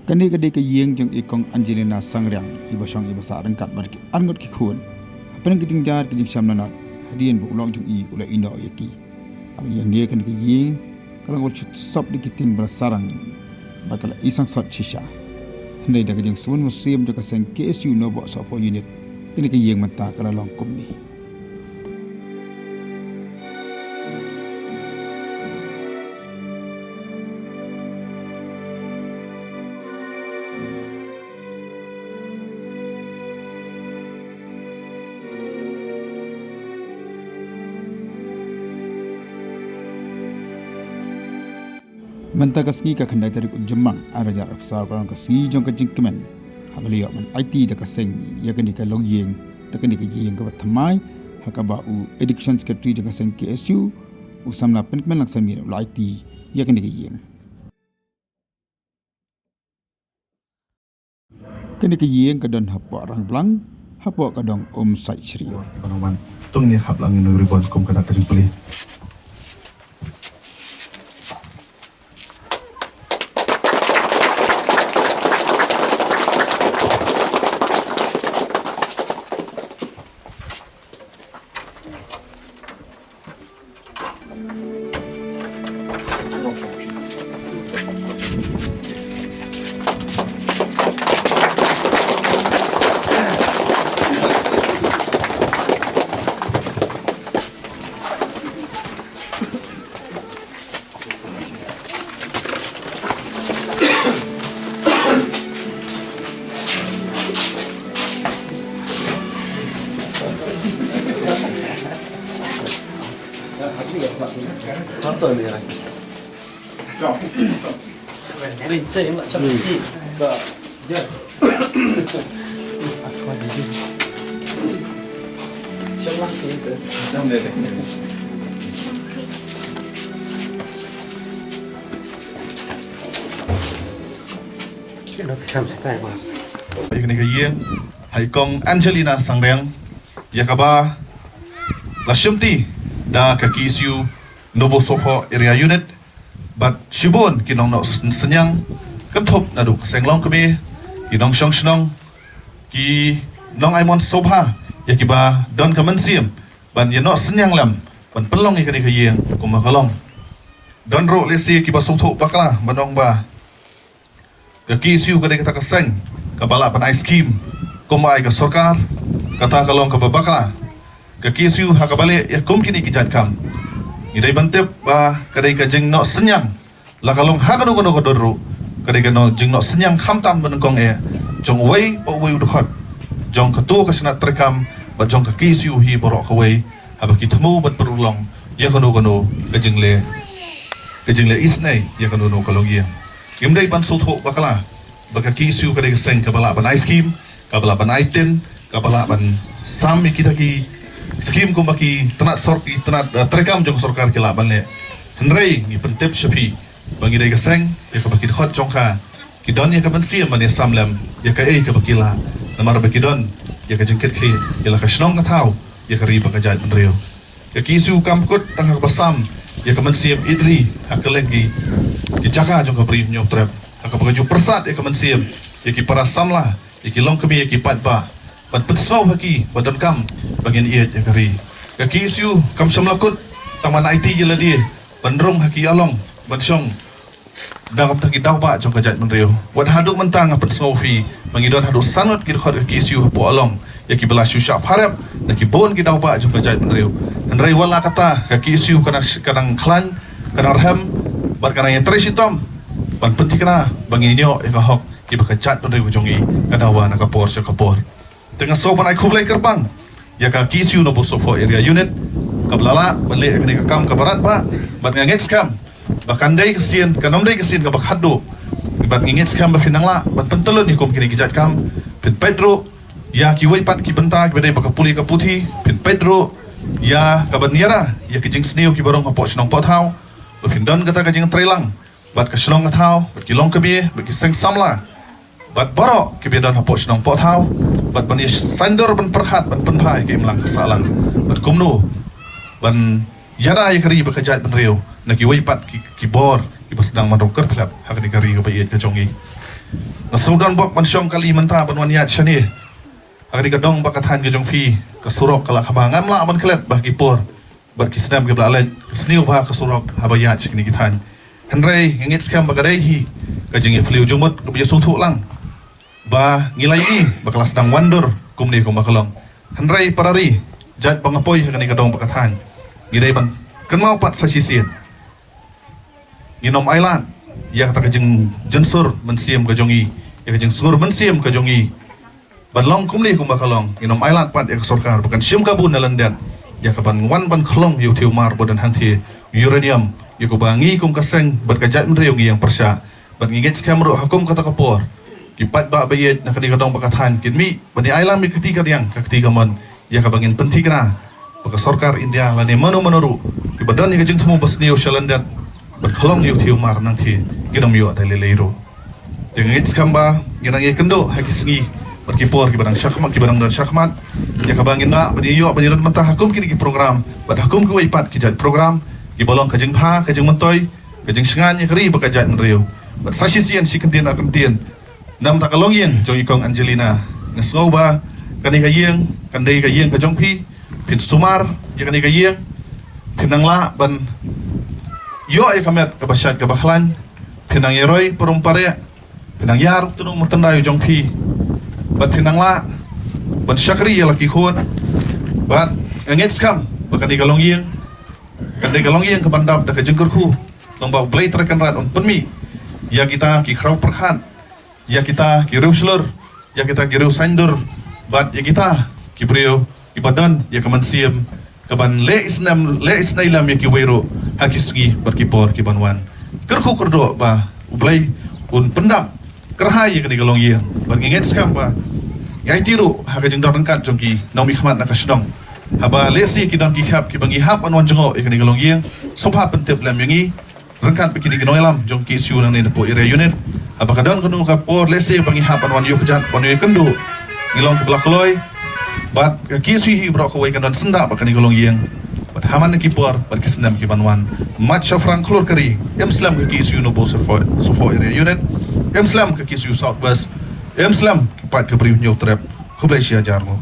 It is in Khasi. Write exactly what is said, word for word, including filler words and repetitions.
Kane ka dei ka ïing jong i Kong Angelina Sangriang, iba shong iba sah ryngkat bad ki arngut ki khun. Hapdeng ka jingjar ka jingshem nonat, hadien ba u lok jong i u la ïehnoh ïa ki. Haba ïa kane ka ïing ka long ba la shu sop da ki tin ba la sarang bad ka la isang sot shisha. Hynrei da ka jingsbun mynsiem jong ka seng K S U Noboh Sohphoh Unit, kane ka ïing mynta ka la long kumne. Mynta ka sngi ka khyndai tarik u Jymmang ar hajar arphew saw ka long ka sngi jong ka jingkmen, haba la ïoh ban aiti da ka seng ïa kane ka longïing, da kane ka ïing kaba thymmai, ha kaba u Education Secretary jong ka seng K S U, u samla Pynkmen Langsanmiet u la aiti ïa kane ka ïing. Kane ka ïing ka don hapoh Rangblang, hapoh ka dong Umsait Shriew. Kiba nang wan, to ngin ïa khap lang ïa u ribbon kum ka dak ka jingpule. Ïa kane ka ïing ha i Kong Angelina Sangriang, ïa kaba la shimti da ka K S U Noboh Sohphoh Area Unit bad shibun ki nongnoh synñiang, kynthup naduh ka seng longkmie, ki nongshong shnong, ki nongai mon sngewbha, ïa kiba don ka mynsiem ban ïa noh synñiang lem ban pynlong ïa kane ka ïing kum ka long. Don ruh lehse kiba sngewthuh bakla ban ong ba ka K S U ka dei kata ka seng kaba lah ban ai skim kumba ai ka sorkar, kata ka long kaba bakla. Ka K S U ha kaba leh ïa kum kine ki jait kam, ngi dei ban tip ba ka dei ka jingnoh synñiang, la ka long ha kano kano ka dur ruh, ka dei ka jingnoh synñiang khamtam banyngkong eh jong uwei pa uwei u dkhot jong kato ka shnat treikam bad jong ka K S U hi baroh kawei, haba ki thmu ban pynurlong ïa kano kano ka jingleh, ka jingleh isynei ïa kano kano ka longïing. Ngim dei ban sngewthuh bakla ba ka K S U ka dei ka seng kaba lah ban ai skim, kaba lah ban ai tin, kaba lah ban sam ïa kita ki skim kumba ki tnat sor-, ki tnat, eh, treikam jong ka sorkar ki lah ban leh. Hynrei ngi pyntip sha phi ba ngi dei ka seng ïa kaba ki dkhot jong ka ki don ïa ka mynsiem ban ïa sam lem ïa kaei kaba ki lah, namar ba ki don ïa ka jingkitkhlieh ïa la ka shnong ka thaw, ïa ka ri bad ka jaitbynriew. Ka K S U kam kut tang ha kaba sam ïa ka mynsiem ïeit ri ha kylleng ki, ki jaka jong ka Bri Hynñiewtrep, ha kaba ka ju pyrsad ïa ka mynsiem ïa ki para samla, ïa ki longkmie, ïa ki paidbah, ban pynsngew ha ki ba donkam ba ngin ïeit ïa ka ri. Ka K S U kam shym la kut tang ban aiti ïa lade ban rung ha ki along ban shong da kumta ki daw bah jong ka jaitbynriew. Wat haduh mynta nga pynsngew phi ba ngi don haduh san ngut ki dkhot ka K S U hapoh along, ïa kiba la shu shah pharep na ki bun ki daw bah jong ka jaitbynriew. Hynrei wat la kata, ka K S U ka nang, ka nang khlaiñ, ka nang rhem bad ka nang ïatrei shitom ban pynthikna ba ngin ïoh ïa ka hok kiba ka jaitbynriew jong ngi ka dawa na ka por sha ka por. Te nga sngew ban ai khublei kyrpang ïa ka K S U Noboh Sohphoh Area Unit kaba la lah ban leh ïa kane ka kam kaba radbah, bad nga ngeit skhem ba kan dei ka sien, kan ym dei ka sien kaba khatduh, bad nga ngeit skhem ba phin nang lah ban pyntylun ïa kum kine ki jait kam. Phin peit ruh ïa kiwei pat ki bynta kiba dei bad ka pule ka puthi, phin peit ruh ïa kaban ïada ïa ki jingsniew kiba rung hapoh shnong poh thaw, ba phin don kata ka jingtreilang bad ka shnong ka thaw, bad ki longkmie, bad ki seng samla, bad baroh kiba don hapoh shnong poh thaw, bad ban ïa saiñdur ban pyrkhat ban pynphai ka imlang ka sahlang, bad kumno ban ïada ïa ka ri bad ka jaitbynriew na kiwei pat ki, ki bor kiba sdang ban rung kyrthlep ha kane ka ri kaba ïeit ka jong ngi. Nga sngewdon bok ban shong kali mynta ban wan ïaid shane. Ha kane ka dong ba ka thaiñ ka jong phi, ka surok ka la khaba, ngam lah ban klet ba ki por bad ki snem ki ba la leit, ka sniew ba ka surok haba ïaid sha kine ki thaiñ. Hynrei nga ngeit skhem ba ka dei hi ka jingïaphylliew jingmut kaba ïasngewthuh lang ba ngi la ïohi ba ka la sdang wandur kumne kumba ka long. Hynrei para ri, jait ba nga poi ha kane ka dong ba ka thaiñ, ngi dei ban kynmaw pat sa shisien. Ngin ym ailad ïa kata ka jingjynsur mynsiem ka jong ngi, ïa ka jingsngur mynsiem ka jong ngi ban long kumne kumba ka long. Ngin ym ailad pat ïa ka sorkar ba kan shim kabu na lyndet ïa ka ban wan ban khlong ïa u thew mar ba don hangthie, uranium, ïa kaba ngi kum ka seng bad ka jaitbynriew ngi ïeng pyrshah. Bad ngi ngeit skhem ruh ha kum kata ka por, ki paidbah ba ïeit na kane ka dong ba ka thaiñ kin mih ban ïa ailad ïa ka kti ka diang, ka kti ka mon, ïa kaba ngin pynthikna ba ka sorkar India lane mano mano ruh kiba don ïa ka jingthmu ba sniew sha lyndet ban khlong ïa u thew mar nangthie, kin ym ïoh da lei lei ruh. Te nga ngeit skhem ba ngin nang ïakynduh ha ki sngi bad ki por kiba dang shakhmat, kiba dang don shakhmat, ïa kaba ngin lah ban ïoh ban ïaleh mynta ha kum kine ki program bad ha kum kiwei pat ki jait program kiba long ka jingbha, ka jingmyntoi, ka jingshngaiñ ïa ka ri bad ka jaitbynriew. Bad sa shisien, shi kyntien ar kyntien, namar ka longïing jong i Kong Angelina, nga sngew ba kane ka ïing kan dei ka ïing ka jong phi. Phin sumar ïa kane ka ïing, phin nang lah ban ïoh ïa ka met kaba shait kaba khlaiñ, phin nang ïaroi parum pareh, phin nang ïar tynung tynrai jong phi, bad phin nang lah ban shakri ïa la ki khun. Bad nga ngeit skhem ba kane ka longïing kan dei ka longïing kaban dap da ka jingkyrkhu, long ba U Blei Trai Kynrad un pynmih ïa kita ki khraw pyrkhat, ïa kita ki riewshlur, ïa kita ki riewsaiñdur, bad ïa kita ki briew kiba don ïa ka mynsiem kaban leh isnem, leh isnei lem ïa kiwei ruh ha ki sngi bad ki por kiban wan. Kyrkhu kyrdoh ba U Blei un pyndap kyrhai ïa kane ka longïing. Bad ngi ngeit skhem ba ngi aiti ruh ha ka jingdon ryngkat jong ki nongmihkhmat na ka shnong, haba lehse ki don ki khep kiba ngi hap ban wan jngoh ïa kane ka longïing, sngewbha pyntip lem ïa ngi ryngkat bad kine ki nongïalam jong K S U nangne na poh area unit. Haba ka don kano ka por lehse ba ngi hap ban wan ïuh kjat, wan ïuh kynduh, ngi long kiba la kloi. Bad ka K S U hi baroh kawei kan don syndah bad kane ka longïing. Bad ha man ki por bad ki snem kiban wan, mat shaphrang khlur ka ri, im slem ka K S U Nobo Sopho, Sopho area unit, im slem ka K S U South West, im slem ki paid ka Bri u Hynñiewtrep. Khublei shi hajar nguh.